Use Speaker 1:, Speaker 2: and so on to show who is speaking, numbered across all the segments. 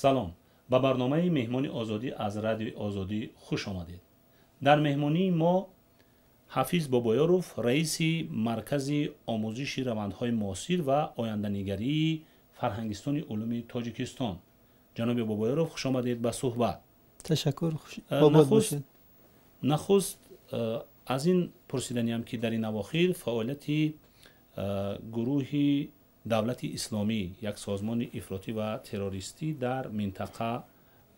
Speaker 1: Салом, ба барномаи Меҳмони Озодӣ аз Радиои Озодӣ хуш омадед. Дар меҳмонии мо Ҳафиз Бобоёров, раиси Маркази омӯзиши равандҳои муосир ва оянданигарии Фарҳангистони улуми Тоҷикистон. Ҷаноби Бобоёров, хуш омадед ба суҳбат.
Speaker 2: Ташаккур, обод бошед.
Speaker 1: Нахуст аз ин пурсиданиям, ки дар ин авохир фаъолияти гурӯҳи Давлати Исломӣ, як созмони ифротӣ ва террористӣ, дар минтақа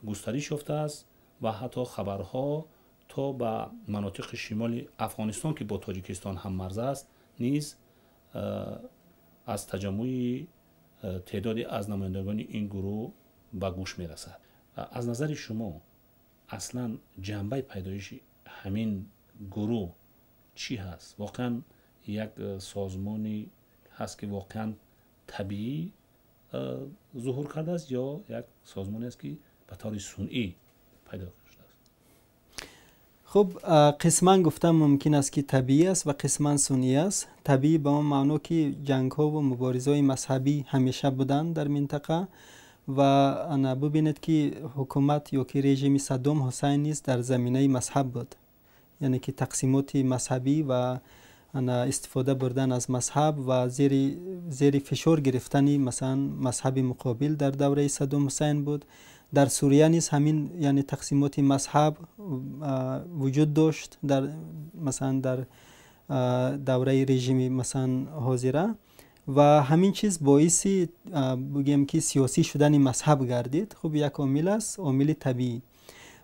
Speaker 1: густариш ёфтааст ва ҳатто хабарҳо то ба манотиқи шимоли Афғонистон, ки бо Тоҷикистон ҳаммарз аст, низ аз таҷаммӯи теъдоде аз намояндагони ин гурӯҳ ба гӯш мерасад. Аз назари шумо, аслан ҷанбаи пайдоиши ҳамин гурӯҳ чӣ ҳаст? Воқеан як созмоне ҳаст, ки воқеан табиӣ зуҳур кардааст, ё як созмоне аст, ки ба таври сунъӣ пайдо шудааст?
Speaker 2: Хуб, қисман гуфтан мумкин аст, ки табиӣ аст ва қисман сунъӣ аст. Табиӣ ба он маъно, ки ҷангҳо ва муборизаҳои мазҳабӣ ҳамеша буданд дар минтақа ва ана бубинед, ки ҳукумат ё ки режими Саддом Ҳусайн низ дар заминаи мазҳаб буд, яъне ки тақсимоти мазҳабӣ ва ана истифода бурдан аз мазҳаб ва зери фишор гирифтани, масалан, мазҳаби муқобил дар давраи Саддом Ҳусайн буд. Дар Сурия низ ҳамин, яъне тақсимоти мазҳаб вуҷуд дошт дар, масалан, дар давраи режими, масалан, ҳозира ва ҳамин чиз боиси, бигӯем, ки сиёсӣ шудани мазҳаб гардид. Хуб, як омил аст, омили табиӣ,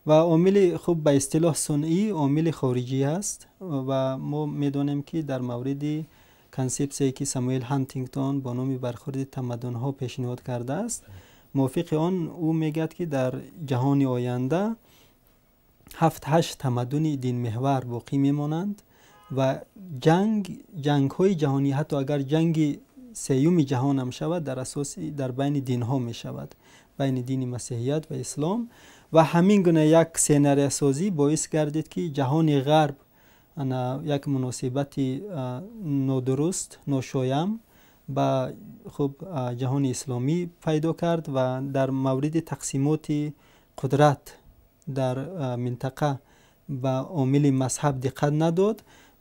Speaker 2: ва омили, хуб, ба истилоҳ сунъӣ, омили хориҷӣ аст. Ва мо медонем, ки дар мавриди консепсияе, ки Самуэл Ҳантингтон бо номи бархӯрди тамаддунҳо пешниҳод кардааст, мувофиқи он ӯ мегӯяд, ки дар ҷаҳони оянда ҳафт ҳашт тамаддуни динмеҳвар боқӣ мемонанд ва ҷангҳои ҷаҳонӣ, ҳатто агар ҷанги сеюми ҷаҳонам шавад, дар асоси дар байни динҳо мешавад, байни дини масеҳият ва ислом. Ва ҳамин гуна як сценариясозӣ боис гардид, ки ҷаҳони ғарб ана як муносибати нодуруст, ношоям ба, хуб, ҷаҳони исломӣ пайдо кард ва дар мавриди тақсимоти қудрат дар минтақа ба омили мазҳаб диққат надод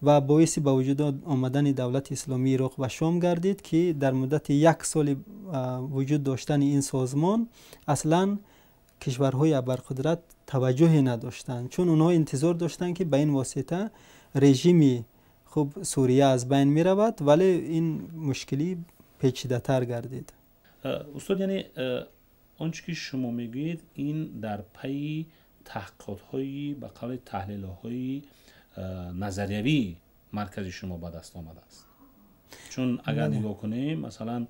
Speaker 2: ва боиси ба вуҷуд омадани Давлати Исломии Ироқ ва Шом гардид, ки дар муддати як соли вуҷуд доштани ин созмон аслан кишварҳои абарқудрат таваҷҷӯҳе надоштанд, чун онҳо интизор доштанд, ки ба ин восита режими, хуб, Сурия аз байн меравад, вале ин мушкилӣ печидатар гардид.
Speaker 1: Устод, яъне он чӣ ки шумо мегӯед, ин дар пайи таҳқиқотҳои, ба қавли, таҳлилҳои назариявии маркази шумо ба даст омадааст? Чун агар нигоҳ кунем, масалан,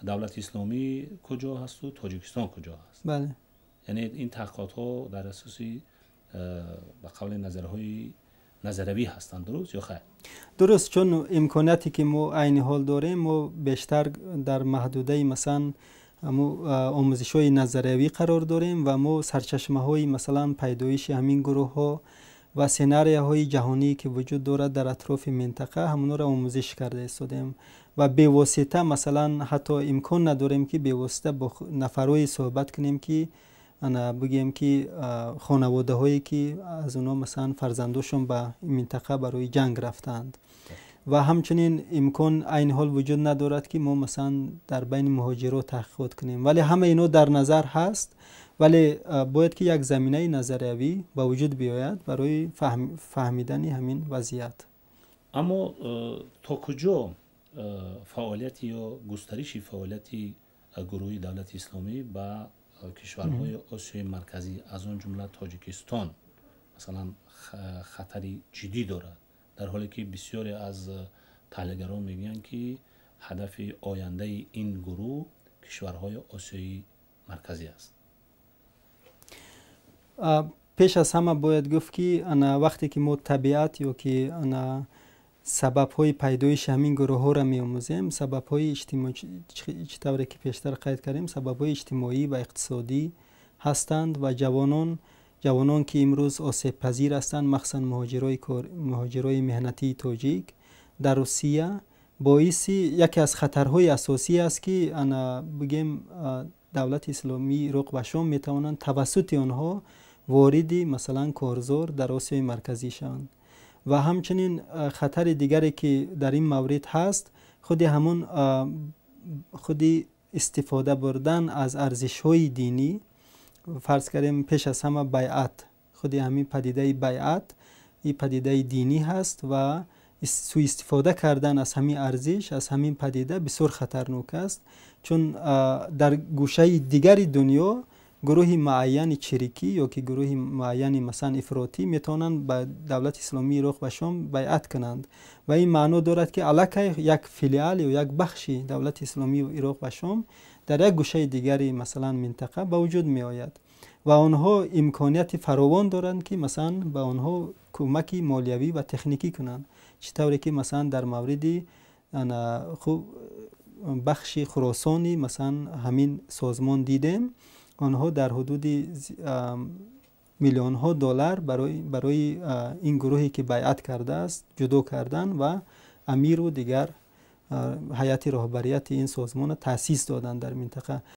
Speaker 1: Давлати Исломӣ куҷо ҳасту Тоҷикистон куҷо ҳаст?
Speaker 2: Бале.
Speaker 1: Яъне ин таҳқиқотҳо дар асоси, ба қавли, назарҳои назариявӣ ҳастанд, дуруст ё хайр?
Speaker 2: Дуруст, чун имконияте, ки мо айни ҳол дорем, мо бештар дар маҳдудаи, масалан, омӯзишҳои назариявӣ қарор дорем ва мо сарчашмаҳои, масалан, пайдоиши ҳамин гурӯҳҳо ва сценарияҳои ҷаҳоние, ки вуҷуд дорад дар атрофи минтақа, ҳамонро омӯзиш карда истодем ва бевосита, масалан, ҳатто имкон надорем, ки бевосита бо нафарое суҳбат кунем, ки ана бигӯем, ки хонаводаҳое, ки аз онҳо, масалан, фарзандошон ба минтақа барои ҷанг рафтаанд. Ва ҳамчунин имкон айни ҳол вуҷуд надорад, ки мо, масалан, дар байни муҳоҷирот таҳқиқот кунем. Вале ҳама ино дар назар ҳаст, вале бояд, ки як заминаи назариявӣ ба вуҷуд биёяд барои фаҳмидани ҳамин вазъият.
Speaker 1: Аммо то куҷо фаъолияти ё густариши фаъолияти гурӯҳи Давлати Исломӣ ба кишварҳои Осиёи Марказӣ, аз он ҷумла Тоҷикистон, масалан, хатари ҷиддӣ дорад, дар ҳоле ки бисёре аз таҳлилгарон мегӯянд, ки ҳадафи ояндаи ин гурӯҳ кишварҳои Осиёи Марказӣ аст?
Speaker 2: Пеш аз ҳама бояд гуфт, ки ана вақте ки мо табиат ё ки ана сабабҳои пайдоиши ҳамин гурӯҳҳоро меомӯзем, сабабҳои иҷтимоӣ, чӣ тавре ки пештар қайд кардем, сабабҳои иҷтимоӣ ва иқтисодӣ ҳастанд ва ҷавонон, ки имрӯз осебпазир ҳастанд, махсусан муҳоҷирои меҳнатии тоҷик дар Русия, боиси яке аз хатарҳои асосӣ аст, ки ана бигем. Давлати Исломии Ироқ ва Шом метавонанд тавассути онҳо вориди, масалан, корзор дар Осиёи Марказӣ шаванд. Ва ҳамчунин хатари дигаре, ки дар ин маврид ҳаст, худи ҳамун худи истифода бурдан аз арзишҳои динӣ, фарз кардем, пеш аз ҳама байъат, худи ҳамин падидаи байъат, ин падидаи динӣ ҳаст ва суистифода кардан аз ҳамин арзиш, аз ҳамин падида бисёр хатарнок аст, чун дар гӯшаи дигари дунё гурӯҳи муайяни чирикӣ ё ки гурӯҳи муайяни, масалан, ифротӣ метавонанд ба Давлати Исломии Ироқ ва Шом байъат кунанд ва ин маъно дорад, ки аллакай як филиал ё як бахши Давлати Исломии Ироқ ва Шом дар як гӯшаи дигари, масалан, минтақа ба вуҷуд меояд ва онҳо имконияти фаровон доранд, ки, масалан, ба онҳо кӯмаки молиявӣ ва техникӣ кунанд, чӣ тавре ки, масалан, дар мавриди хуб бахши Хуросони, масалан, ҳамин созмон дидем, онҳо дар ҳудуди миллионҳо доллар барои ин гурӯҳе, ки байъат кардааст, ҷудо кардан ва амиру дигар ҳайати роҳбарияти ин созмонро таъсис доданд дар минтақа.